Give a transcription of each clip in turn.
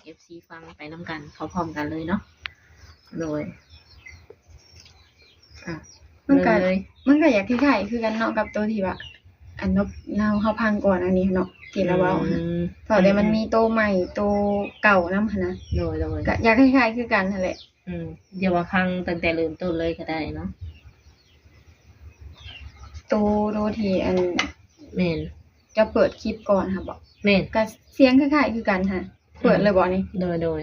ເອັຟຊີຟັງໄປນຳກັນ ເຂົ້າພ້ອມກັນເລີຍເນາະ. ໂດຍ ອ່ະ ມັນກໍ ເລີ່ມເລີຍ ມັນກໍຢາກຄ້າຍໆຄືກັນເນາະ ກັບໂຕທີ່ວ່າ ອັນນົກເລົ່າ ເຮົາຟັງກ່ອນອັນນີ້ເນາະ ທີ່ລາວເວົ້າຫັ້ນນະ. ອືມ ເພາະແຕ່ມັນ ອືມ ມີໂຕໃໝ່ ໂຕເກົ່ານຳຫັ້ນນະ. ໂດຍໆ ກໍຢາກຄ້າຍໆຄືກັນຫັ້ນແຫຼະ. ອືມ ດຽວວ່າຟັງຕັ້ງແຕ່ເລີ່ມຕົ້ນເລີຍກໍໄດ້ເນາະ. ໂຕ ໂຕທີ່ອັນ ແມ່ນ ເຈົ້າເປີດຄລິບກ່ອນຫັ້ນບໍ? ແມ່ນ ກໍສຽງຄ້າຍໆຄືກັນຫັ້ນ. ເປີດເລີຍບໍນີ້? ໂດຍ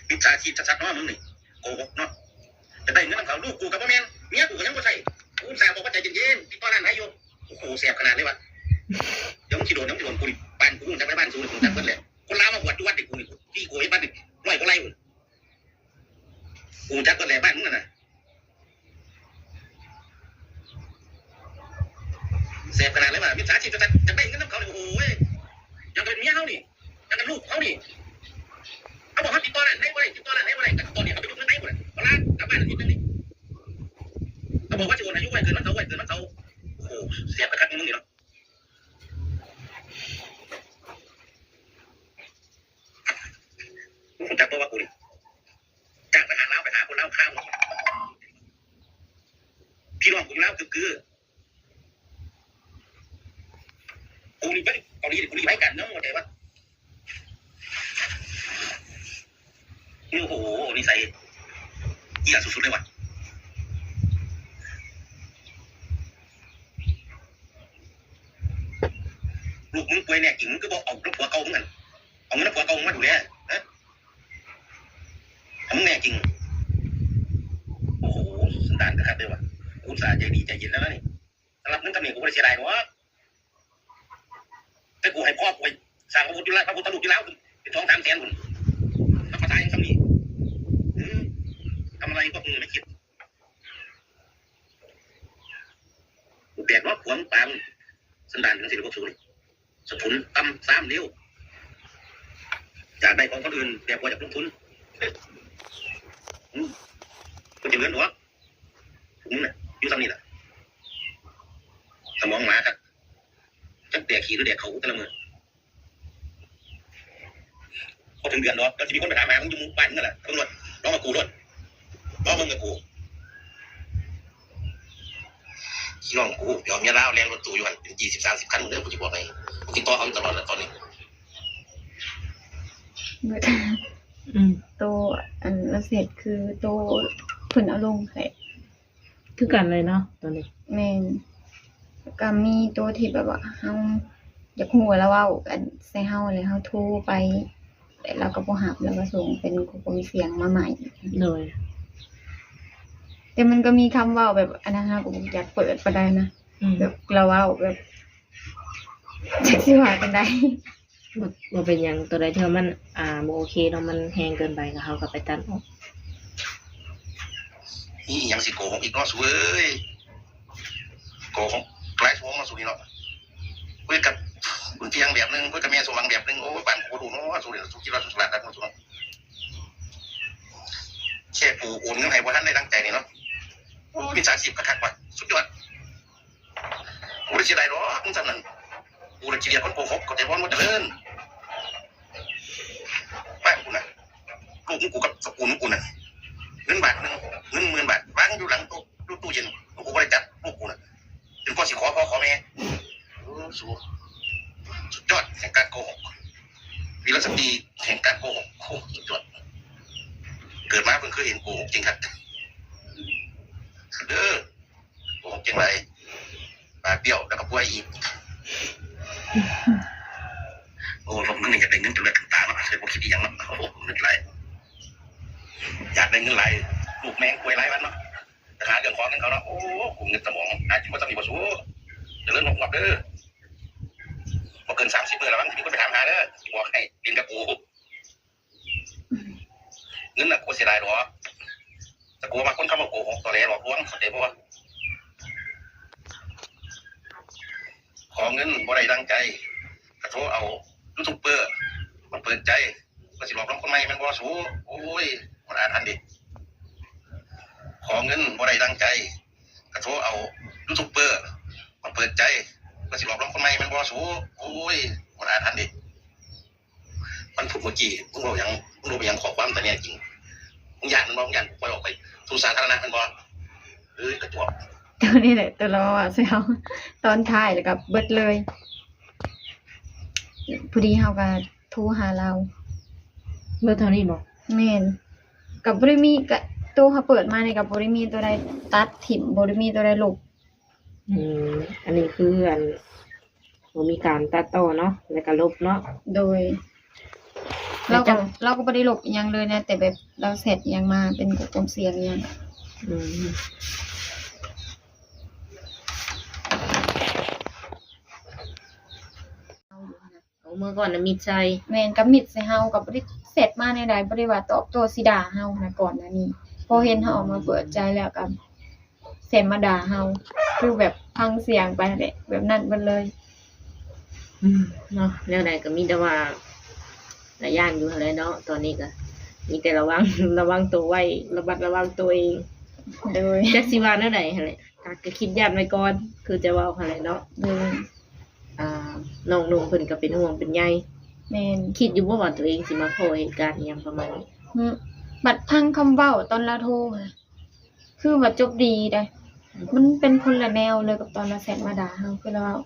ໆ ມິດສາຊີບຊັດໆເນາະ ມຶງນີ້ ໂກຫົກເນາະ. ຈະໄດ້ເງິນນຳເຂົາ ລູກກູກໍບໍ່ແມ່ນ ເມຍກູກໍຍັງບໍ່ໃຊ້. ກູອຸດສ່າບອກວ່າໃຈເຢັນໆ ຕິດຕໍ່ຮ້ານໃຫ້ຢູ່. ໂອ້ໂຫ ແສບຂະໜາດເລີຍວ່າ ດຽວມຶງຊິໂດນ ດຽວມຶງຊິໂດນ ກູນີ້ ບ້ານກູຮູ້ຈັກໄປ ບ້ານສູນີ້ ກູຮູ້ຈັກເບິດແຫຼະ. ຄົນລາວມາອວດຢູ່ວັດນີ້ ກູນີ້ ທີ່ກູເຮັດບັດນີ້ ຮ້ອຍກວ່າໄຮ່ພຸ້ນ. ກູຮູ້ຈັກເບິດແຫຼະ ບ້ານມຶງຫັ້ນນະ. ແສບຂະໜາດເລີຍວ່າ ມິດສາຊີບຈັກ ຈັກໄດ້ເງິນນຳເຂົານີ້. ໂອ້ຍ ຢາກເປັນເມຍເຮົານີ້ ຢາກເປັນລູກເຮົານີ້. ເຮົາບອກເຮົາຕິດຕໍ່ຮ້ານໃຫ້ບໍ່ໄດ້ ຕິດຕໍ່ຮ້ານໃຫ້ບໍ່ໄດ້ ກໍຕອນນີ້ເຮົາໄປຢູ່ເມືອງໄທພຸ້ນນະ ເວລາກັບບ້ານອາທິດໜຶ່ງນີ້ ກໍບອກວ່າຊິໂອນໃຫ້ຢູ່ ໄວເກີນວັນເສົາ ໄວເກີນວັນເສົາ. ໂອ້ໂຫ ແສບຄັກໆ ມຶງນີ້ເນາະ. ຮູ້ຈັກບໍ່ວ່າກູນີ້ ຈ້າງທະຫານລາວໄປຫາຄົນລາວຂ້າວ ພີ່ນ້ອງກູຢູ່ລາວກຶບກື ກູນີ້ໄປເກົາຫຼີ ກູນີ້ໄປກັນເນາະ ເຂົ້າໃຈບໍ່? ໂອ້ໂຫ ນິໄສເຫ້ຍສຸດໆເລີຍວ່າ ລູກມຶງປ່ວຍແນ່ຈິງ ມຶງຄືບໍ່ເອົານຳຜົວເກົ່າມຶງຫັ້ນ ເອົາເງິນນຳຜົວເກົ່າມຶງມາດູແລ ຮະ? ຖ້າມຶງແນ່ຈິງ ໂອ້ໂຫ ສັນດານຄັກໆເລີຍວ່າ ອຸດສ່າໃຈດີໃຈເຢັນແລ້ວນະນີ້. ສຳລັບເງິນສ່ຳນີ້ ກູບໍ່ໄດ້ເສຍດາຍດອກ ແຕ່ກູໃຫ້ພໍ່ກູໄປສ້າງພະພຸດທະຮູບຢູ່ລາວ ພະພຸດທະຮູບຢູ່ລາວເປັນສອງສາມແສນພຸ້ນ ທຳມະດາຫຍັງສ່ຳນີ້. ອືມ ທຳອະໄລກໍຄືໄມ່ຄິດ ແບບວ່າຂວາງປາງ ສັນດານຈັ່ງຊີ້ ພວກສູນີ້ ສະທຸນຕ່ຳຊາມເລວ ຢາກໄດ້ຂອງຄົນອື່ນແບບບໍ່ຢາກລົງທຶນ. ອືມ ບໍ່ຈະເຫຼືອດອກ ພວກມຶງນະ ຢູ່ສ່ຳນີ້ລະ ສະໝອງໝາຄັກ ຈັກແດກຂີ້ຫຼືແດກເຂົ້າແຕ່ລະມື້. ບໍ່ເຖິງເດືອນດອກ ກໍຊິມີຄົນໄປຖາມຫາມຶງຢູ່ໝູ່ບ້ານມຶງນັ້ນລະ ເບິ່ງໂລດ ລອງມາກູ້ໂລດ ລອງເບິ່ງກັບກູ. ພີ່ນ້ອງກູ ໄປເອົາເມຍລາວແລ່ນລົດຕູ້ຢູ່ຫັ້ນເປັນຊາວ ສາມສິບຄັນເດີ ກູຊິບອກໃຫ້ ກູຕິດຕໍ່ເຂົາຢູ່ຕະຫຼອດລະຕອນນີ້. ອືມ ໂຕ ອັນລາວເຮັດຄືໂຕເພິ່ນເອົາລົງໃຫ້ ຄືກັນເລີຍເນາະໂຕນີ້. ແມ່ນ ແລ້ວກໍມີໂຕທີ່ແບບວ່າເຮົາຢາກຮູ້ ລາວເວົ້າອັນໃສ່ເຮົາ ແລ້ວເຮົາໂທໄປ ແລ້ວລາວກໍບໍ່ຮັບ ລາວກໍສົ່ງເປັນຂໍ້ຄວາມສຽງມາໃໝ່. ໂດຍ ແຕ່ມັນກໍມີຄຳເວົ້າແບບອັນນັ້ນ ເຮົາກໍບໍ່ຢາກເປີດປານໃດນະ. ອືມ ແບບລາວເວົ້າແບບ ຈັກຊິວ່າຈັ່ງໃດ. ບໍ່ ບໍ່ເປັນຫຍັງ ໂຕໃດທີ່ວ່າມັນ ອ່າ ບໍ່ໂອເຄເນາະ ມັນແຮງເກີນໄປ ກໍເຮົາກໍໄປຕັດອອກ. ມີອີ່ຫຍັງຊິໂກຫົກອີກເນາະສູເອີຍ ໂກຫົກຫຼາຍຊົ່ວໂມງເນາະສູນີ້ເນາະ. ຄຸຍກັບບຸນພຽງແບບໜຶ່ງ ຄຸຍກັບແມ່ສົມຫວັງແບບໜຶ່ງ. ໂອ້ຍ ປານກູບໍ່ຮູ້ເນາະສູນີ້ ສູຄິດວ່າສູສະຫຼາດຄັກເນາະສູເນາະ. ແຄ່ກູໂອນເງິນໃຫ້ບໍ່ທັນໄດ້ດັ່ງໃຈນີ້ເນາະ. ໂອ້ຍ ມິດສາຊີບຄັກໆວ່າ ສຸດຍອດ. ກູບໍ່ໄດ້ເສຍດາຍດອກເງິນສ່ຳນັ້ນ ກູລະຂີ້ດຽດຄົນໂກຫົກ ເຂົ້າໃຈບໍ່? ມັນບໍ່ຈະເລີນ. ບ້ານກູນະ ລູກຂອງກູກັບສະກຸນຂອງກູນະ ເງິນບາດໜຶ່ງ ເງິນໝື່ນບາດ ວາງຢູ່ຫຼັງໂຕະ ຢູ່ຕູ້ເຢັນ ລູກກູບໍ່ໄດ້ຈັບ ລູກກູນະ ຈົນກວ່າຊິຂໍພໍ່ຂໍແມ່. ໂອ້ ສູ ສຸດຍອດແຫ່ງການໂກຫົກ ວິລະສະຕີແຫ່ງການໂກຫົກ. ໂອ້ ສຸດຍອດ ເກີດມາເພິ່ງເຄີຍເຫັນໂກຫົກຈິງຄັກເດີ. ໂກຫົກຈັ່ງໃດ ປາກບ້ຽວ ແລ້ວກໍປ່ວຍອີກ. ໂອ້ ພວກມຶງນີ້ຢາກໄດ້ເງິນຈົນເລືອດຂຶ້ນຕາເນາະ ເລີຍບໍ່ຄິດອີ່ຫຍັງເນາະ. ໂອ້ ເງິນຫຼາຍ ຢາກໄດ້ເງິນຫຼາຍ ລູກແມ່ງປ່ວຍຫຼາຍວັນເນາະ ໄປຫາເລື່ອງຂໍເງິນເຂົາເນາະ. ໂອ້ ກຸມເງິນສະໝອງ ຫາກິນບໍ່ສ່ຳນີ້ບໍ່ສູ ຈະເລີນຮວບໆເດີ. ບໍ່ເກີນສາມສິບມື້ລະມັງ ຊິມີຄົນໄປຖາມຫາເດີ ບອກໃຫ້ຫຼິ້ນກັບກູ. ເງິນນະບໍ່ເສຍດາຍດອກ ແຕ່ກູວ່າຄົນຄຳວ່າໂກຫົກ ຕໍແຫຼ ຫຼອກລວງ ເຂົ້າໃຈບໍ່? ຂໍເງິນບໍ່ໄດ້ດັ່ງໃຈ ກະໂທເອົາຢູທູບເບີມາເປີດໃຈ ວ່າຊິຫຼອກລວງຄົນໃໝ່ແມ່ນບໍ່ສູ? ໂອ້ຍ ມັນອາດຫັນເດ ຂໍເງິນບໍ່ໄດ້ດັ່ງໃຈ ກະໂທເອົາຢູທູບເບີມາເປີດໃຈ ວ່າຊິຫຼອກລວງຄົນໃໝ່ແມ່ນບໍ່ສູ? ໂອ້ຍ ມັນອາດຫັນເດ. ເມື່ອກີ້ມຶງເວົ້າຫຍັງ? ມຶງລົບຫຍັງ? ຂໍ້ຄວາມຕາແນ່ຈິງ ມຶງຢ້ານແມ່ນບໍ່? ມຶງຢ້ານປ່ອຍອອກໄປສູ່ສາທາລະນະແມ່ນບໍ່? ເອີຍ ກະຈວກ. ໂຕນີ້ແຫຼະ ໂຕລາວເວົ້າໃສ່ເຮົາຕອນທ້າຍ ແລ້ວກະເບິດເລີຍ. ພໍດີເຮົາກະໂທຫາລາວ. ເບິດເທົ່ານີ້ບໍ? ແມ່ນ. ກະບໍ່ໄດ້ມີ ກະໂຕເຮົາເປີດມານີ້ກະບໍ່ໄດ້ມີໂຕໃດຕັດຖິ້ມ ບໍ່ໄດ້ມີໂຕໃດລົບ. ອືມ ອັນນີ້ຄືອັນ ບໍ່ມີການຕັດຕໍ່ເນາະ ແລ້ວກະລົບເນາະ. ໂດຍ. ແລ້ວເຈົ້າ ລາວກໍ ລາວກໍບໍ່ໄດ້ລົບອີ່ຫຍັງເລີຍນະ ແຕ່ແບບລາວແຊັດອີ່ຫຍັງມາເປັນກະກອງສຽງອີ່ຫຍັງ. ອືມ. ເອົາ ເມື່ອກ່ອນນະມິດໃສ່. ແມ່ນ ກໍມິດໃສ່ເຮົາ ກໍບໍ່ໄດ້ແຊັດມາແນວໃດ ບໍ່ໄດ້ວ່າຕອບໂຕ້ຊິດ່າເຮົານະ ກ່ອນໜ້ານີ້. ພໍເຫັນເຮົາອອກມາເປີດໃຈແລ້ວກໍແຊັດມາດ່າເຮົາ ຄືແບບຟັງສຽງໄປຫັ້ນແຫຼະ ແບບນັ້ນເບິດເລີຍ. ອືມ ເນາະ ແນວໃດກໍມີແຕ່ວ່າກະຢ້ານຢູ່ຫັ້ນແຫຼະເນາະ ຕອນນີ້ກໍມີແຕ່ລະວັງ ລະວັງໂຕໄວ້ ລະມັດລະວັງໂຕເອງ. ໂດຍ. ຈັກຊິວ່າແນວໃດຫັ້ນແຫຼະ ກໍ ກໍຄິດຢ້ານໄວ້ກ່ອນ ຄືຈະເວົ້າຫັ້ນແຫຼະເນາະ. ໂດຍ. ອ່າ ນ້ອງນຸ່ງເພິ່ນກໍເປັນຫ່ວງເປັນໃຍ. ແມ່ນ. ຄິດຢູ່ບໍ່ວ່າຕົວເອງຊິມາພໍ້ເຫດການອີ່ຫຍັງປະມານນີ້? ຫື ບັດຟັງຄຳເວົ້າຕອນລາວໂທຫະ ຄືວ່າຈົບດີໃດ໋. ອືມ. ມັນເປັນຄົນລະແນວເລີຍກັບຕອນລາວແຊັດມາດ່າເຮົາ ຄືລາວເວົ້າ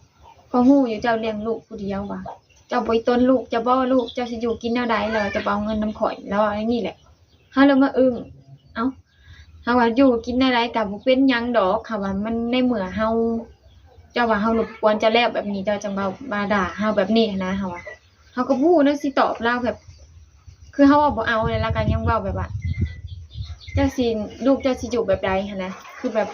ຂ້ອຍຮູ້ຢູ່ເຈົ້າລ້ຽງລູກຜູ້ດຽວວ່າ ເຈົ້າບໍ່ອີ່ຕົນລູກເຈົ້າບໍ່? ລູກເຈົ້າຊິຢູ່ກິນແນວໃດ? ລາວວ່າ ເຈົ້າບໍ່ເອົາເງິນນຳຂ້ອຍ ລາວເວົ້າຢ່າງນີ້ແຫຼະ. ເຮົາເລີຍມາອຶ້ງ ເອົ້າ ເຮົາວ່າຢູ່ກິນແນວໃດກໍບໍ່ເປັນຫຍັງດອກ ເຮົາວ່າ ມັນໃນເມື່ອເຮົາ ເຈົ້າວ່າເຮົາລົບກວນເຈົ້າແລ້ວແບບນີ້ ເຈົ້າຈັ່ງເວົ້າມາດ່າເຮົາແບບນີ້ຫັ້ນນະ ເຮົາວ່າ. ເຮົາກໍບໍ່ຮູ້ແນວຊິຕອບລາວ ແບບ ຄືເຮົາເວົ້າບໍ່ເອົາແລ້ວ ລາວກໍຍັງເວົ້າແບບວ່າ ເຈົ້າຊິ ລູກເຈົ້າຊິຢູ່ແບບໃດຫັ້ນນະ ຄືແບບ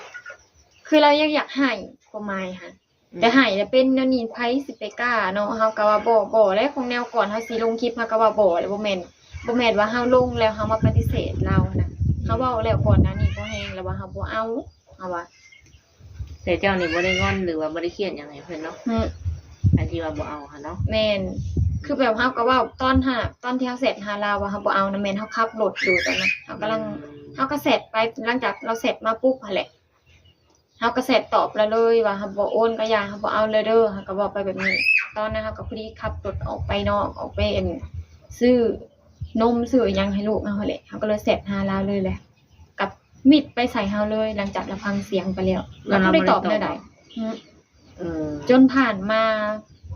ຄືລາວຍັງຢາກໃຫ້ ຄວາມໝາຍຫັ້ນ. ອືມ. ແຕ່ໃຫ້ແລ້ວເປັນແນວນີ້ ໃຜຊິໄປກ້າເນາະ. ເຮົາກໍວ່າບໍ່ ບໍ່ແຫຼະ ຂອງແນວກ່ອນເຮົາຊິລົງຄລິບ ເຮົາກໍວ່າບໍ່ແຫຼະ ບໍ່ແມ່ນ ບໍ່ແມ່ນວ່າເຮົາລົງແລ້ວເຮົາມາປະຕິເສດລາວຫັ້ນນະ. ອືມ. ເຮົາເວົ້າແລ້ວກ່ອນໜ້ານີ້ພໍແຮງແລ້ວວ່າເຮົາບໍ່ເອົາ ເຮົາວ່າ. ແຕ່ເຈົ້ານີ້ບໍ່ໄດ້ງອນ ຫຼືວ່າບໍ່ໄດ້ຄຽດຫຍັງໃຫ້ເພິ່ນເນາະ? ຫື ອັນທີ່ວ່າບໍ່ເອົາຫັ້ນເນາະ? ແມ່ນ. ອືມ. ຄືແບບເຮົາກໍເວົ້າຕອນຫາ ຕອນທີ່ເຮົາແຊັດຫາລາວວ່າເຮົາບໍ່ເອົານະ ແມ່ນເຮົາຂັບລົດຢູ່ຕອນນັ້ນ ເຮົາກຳລັງ ອືມ ເຮົາກໍແຊັດໄປ ຫຼັງຈາກລາວແຊັດມາປຸບຫັ້ນແຫຼະ ເຮົາກໍແຊັດຕອບລາວເລີຍວ່າ ເຮົາບໍ່ໂອນກໍຢ່າ ເຮົາບໍ່ເອົາເລີຍເດີ ເຮົາກໍເວົ້າໄປແບບນີ້. ຕອນນັ້ນເຮົາກໍພໍດີຂັບລົດອອກໄປນອກ ອອກໄປ ອັນ ຊື້ນົມຊື້ຫຍັງໃຫ້ລູກເຮົາຫັ້ນແຫຼະ ເຮົາກໍເລີຍແຊັດຫາລາວເລີຍແຫຼະ ກັບມິດໄປໃສ່ເຮົາເລີຍ. ຫຼັງຈາກລາວຟັງສຽງໄປແລ້ວ ລາວກໍບໍ່ໄດ້ຕອບແນວໃດ. ຫື ເອີ ຈົນຜ່ານມາ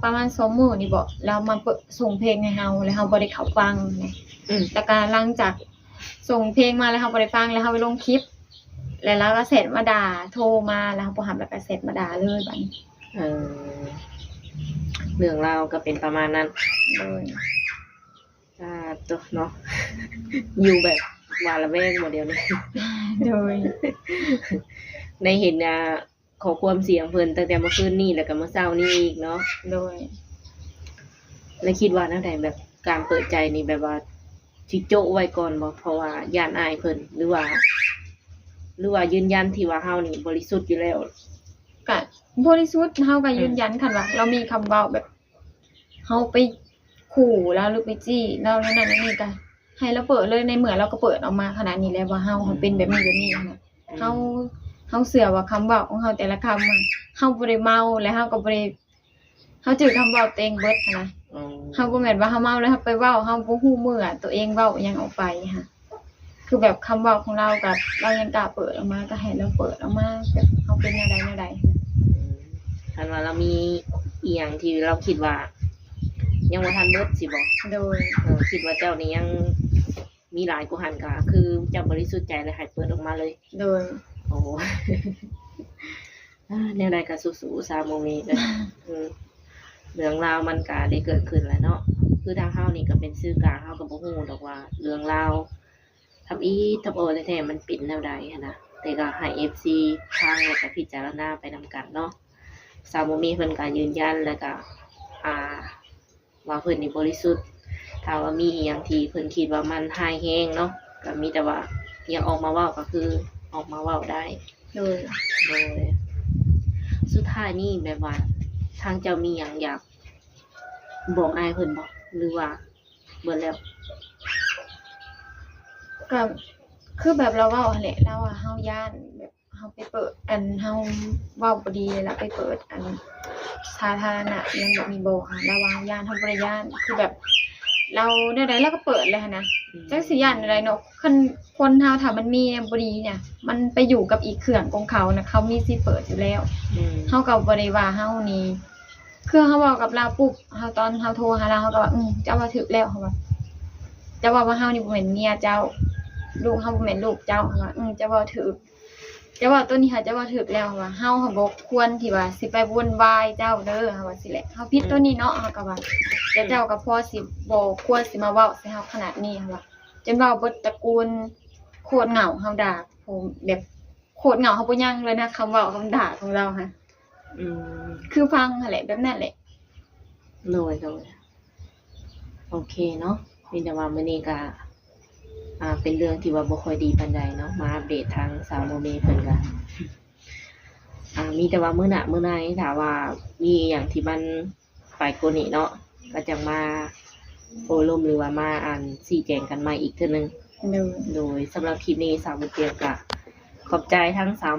ປະມານສອງມື້ນີ້ບໍ ລາວມາເປີດ ສົ່ງເພງໃຫ້ເຮົາ ແລ້ວເຮົາບໍ່ໄດ້ເຂົ້າຟັງນະ. ອືມ. ແລ້ວກໍຫຼັງຈາກ ສົ່ງເພງມາແລ້ວເຮົາບໍ່ໄດ້ຟັງ ແລ້ວເຮົາໄປລົງຄລິບ ແລ້ວລາວກໍແຊັດມາດ່າ ໂທມາ ແລ້ວເຮົາບໍ່ຮັບ ແລ້ວກໍແຊັດມາດ່າເລີຍບາດນີ້. ເອີ ເລື່ອງລາວກໍເປັນປະມານນັ້ນ. ໂດຍ. ສາທຸເນາະ ຢູ່ແບບຫວາດລະແວງບໍ່ດຽວນີ້? ໂດຍ. ໄດ້ເຫັນ ອ່າ ຂໍ້ຄວາມສຽງເພິ່ນຕັ້ງແຕ່ມື້ຄືນນີ້ ແລ້ວກໍມື້ເຊົ້ານີ້ອີກເນາະ. ໂດຍ. ແລ້ວຄິດວ່າແນວໃດ ແບບການເປີດໃຈນີ້ ແບບວ່າຊິໂຈະໄວ້ກ່ອນບໍ່ ເພາະວ່າຢ້ານອາຍເພິ່ນ ຫຼືວ່າ ຫຼືວ່າຢືນຢັນທີ່ວ່າເຮົານີ້ບໍລິສຸດຢູ່ແລ້ວ? ກະບໍລິສຸດ ເຮົາກະ ອືມ ຢືນຢັນ ຄັນວ່າລາວມີຄຳເວົ້າແບບ ເຮົາໄປຂູ່ລາວ ຫຼືໄປຈີ້ລາວແນວນັ້ນແນວນີ້ ກະໃຫ້ລາວເປີດເລີຍ ໃນເມື່ອລາວກໍເປີດອອກມາຂະໜາດນີ້ແລ້ວວ່າເຮົາ ອືມ ເປັນແບບນີ້ແບບນີ້ຫັ້ນນະ. ອືມ. ເຮົາ ເຮົາເຊື່ອວ່າຄຳເວົ້າຂອງເຮົາແຕ່ລະຄຳ ເຮົາບໍ່ໄດ້ເມົາ ແລະເຮົາກໍບໍ່ໄດ້ ເຮົາຈື່ຄຳເວົ້າຕົວເອງເບິດຫັ້ນນະ. ອໍ. ເຮົາບໍ່ແມ່ນວ່າເຮົາເມົາແລ້ວເຮົາໄປເວົ້າ ເຮົາບໍ່ຮູ້ເມື່ອຕົວເອງເວົ້າອີ່ຫຍັງອອກໄປຫັ້ນ. ຄືແບບຄຳເວົ້າຂອງລາວກໍ ລາວຍັງກ້າເປີດອອກມາ ກໍໃຫ້ລາວເປີດອອກມາ ແບບເຮົາເປັນແນວໃດແນວໃດ. ອືມ. ຄັນວ່າລາວມີອີ່ຫຍັງທີ່ລາວຄິດວ່າຍັງບໍ່ທັນເບິດຊີ້ບໍ? ໂດຍ. ເອີ ຄິດວ່າເຈົ້ານີ້ຍັງມີຫຼາຍກວ່າຫັ້ນ ກໍຄືເຈົ້າບໍລິສຸດໃຈ ແລ້ວໃຫ້ເປີດອອກມາເລີຍ. ໂດຍ. ໂອ້ ອາ ແນວໃດກໍສູ້ໆ ສາວໂມເມເອີຍ. ອືມ. ເລື່ອງລາວມັນກະໄດ້ເກີດຂຶ້ນແລ້ວເນາະ ຄືທາງເຮົານີ້ກະເປັນສື່ກາງ ເຮົາກະບໍ່ຮູ້ດອກວ່າເລື່ອງລາວທຳອິດທຳອໍແທ້ໆ ມັນເປັນແນວໃດຫັ້ນນະ ແຕ່ກະໃຫ້ເອັຟຊີຟັງ ແລ້ວກະພິຈາລະນາໄປນຳກັນເນາະ. ສາວໂມເມເພິ່ນກະຢືນຢັນ ແລ້ວກະ ອ່າ ວ່າເພິ່ນນີ້ບໍລິສຸດ ຖ້າວ່າມີອີ່ຫຍັງທີ່ເພິ່ນຄິດວ່າມັນຮ້າຍແຮງເນາະ ກະມີແຕ່ວ່າຢາກອອກມາເວົ້າ ກະຄືອອກມາເວົ້າໄດ້. ໂດຍ. ໂດຍ. ສຸດທ້າຍນີ້ແບບວ່າທາງເຈົ້າມີຫຍັງຢາກບອກອ້າຍເພິ່ນບໍ່ ຫຼືວ່າເບິດແລ້ວ? ກໍຄືແບບລາວເວົ້າຫັ້ນແຫຼະ ລາວວ່າເຮົາຢ້ານແບບເຮົາໄປເປີດ ອັນ ເຮົາເວົ້າບໍ່ດີ ແລ້ວໄປເປີດ ອັນ ສາທາລະນະ ອີ່ຫຍັງແບບນີ້ບໍ່ ລາວວ່າເຮົາຢ້ານ ເຮົາບໍ່ໄດ້ຢ້ານ ຄືແບບ ລາວແນວໃດລາວກໍເປີດແຫຼະຫັ້ນນະ ອືມ ຈັກຊິຢ້ານແນວໃດເນາະ ຄັນຄົນເຮົາຖ້າມັນມີແນວບໍ່ດີນະ ມັນໄປຢູ່ກັບອີກເຄື່ອງຂອງເຂົານະ ເຂົາມີສິດເປີດຢູ່ແລ້ວ ອືມ ເຮົາກໍບໍ່ໄດ້ວ່າເຮົານີ້ ຄືເຮົາເວົ້າກັບລາວປຸບ ເຮົາ ຕອນເຮົາໂທຫາລາວ ເຮົາກໍວ່າ ອືມ ເຈົ້າເວົ້າຖືກແລ້ວ ເຮົາວ່າ ເຈົ້າເວົ້າວ່າເຮົານີ້ບໍ່ແມ່ນເມຍເຈົ້າ ລູກເຮົາບໍ່ແມ່ນລູກເຈົ້າ ເຮົາວ່າ ອືມ ເຈົ້າເວົ້າຖືກ ເຈົ້າເວົ້າໂຕນີ້ຫັ້ນ ເຈົ້າເວົ້າຖືກແລ້ວ ເຮົາວ່າ ເຮົາຫັ້ນບໍ່ຄວນທີ່ວ່າຊິໄປວຸ່ນວາຍເຈົ້າເດີ ເຮົາວ່າຊີ້ແຫຼະ ເຮົາຜິດໂຕນີ້ເນາະ ເຮົາກໍວ່າ ແຕ່ເຈົ້າກໍພໍຊິບໍ່ຄວນຊິມາເວົ້າໃສ່ເຮົາຂະໜາດນີ້ ເຮົາວ່າ ຈົນເວົ້າເບິດຕະກູນໂຄດເຫງົ້າເຮົາ ດ່າ ໂອ້ ແບບ ໂຄດເຫງົ້າເຮົາບໍ່ຍັງເລີຍນະ ຄຳເວົ້າຄຳດ່າຂອງລາວຫັ້ນ ອືມ ຄືຟັງຫັ້ນແຫຼະ ແບບນັ້ນແຫຼະ ໂດຍ ໂດຍ ໂອເຄເນາະ ມີແຕ່ວ່າມື້ນີ້ກະ ອ່າ ເປັນເລື່ອງທີ່ວ່າບໍ່ຄ່ອຍດີປານໃດເນາະ ມາອັບເດດທາງສາວໂມເມເພິ່ນກະ ອ່າ ມີແຕ່ວ່າມື້ໜ້າມື້ໃນ ຖ້າວ່າມີອີ່ຫຍັງທີ່ມັນ ໄປກວ່ານີ້ເນາະ ກໍຈັ່ງມາໂອ້ລົມ ຫຼືວ່າມາ ອັນ ຊີ້ແຈງກັນໃໝ່ອີກເທື່ອໜຶ່ງ ໂດຍ ໂດຍ ສຳລັບຄລິບນີ້ສາວບຸນຕຽງກໍຂອບໃຈທັງສາວ